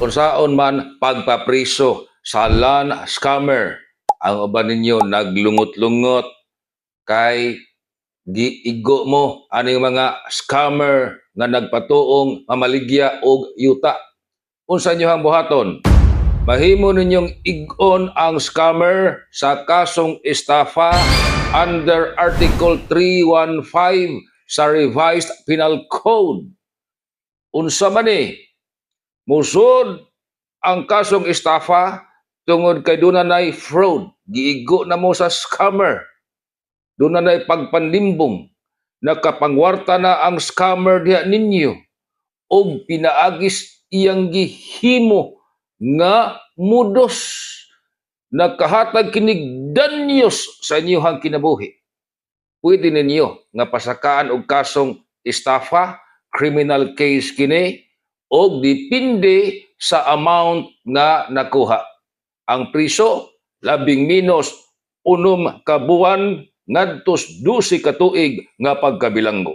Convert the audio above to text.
Unsaon man pagpapriso sa land scammer? Ang uban ninyo naglungot-lungot kay giigo mo aning mga scammer nga nagpatuong mamaligya og yuta. Unsa inyohang buhaton? Mahimo ninyong ig-on ang scammer sa kasong estafa under Article 315 sa Revised Penal Code. Unsa man ni? Musod ang kasong estafa tungod kay duna nay fraud. Giigo na mo sa scammer. Duna nay pagpanlimbong. Nakapangwarta na ang scammer diha ninyo og pinaagis iyang gihimo nga modus, nakahatag kinig danyos sa inyong kinabuhi. Pwede ninyo nga pasakaan og kasong estafa, criminal case kini og depende sa amount nga nakuha. Ang priso, labing minos 6 ka buwan ngadtos 12 ka tuig nga pagkabilanggo.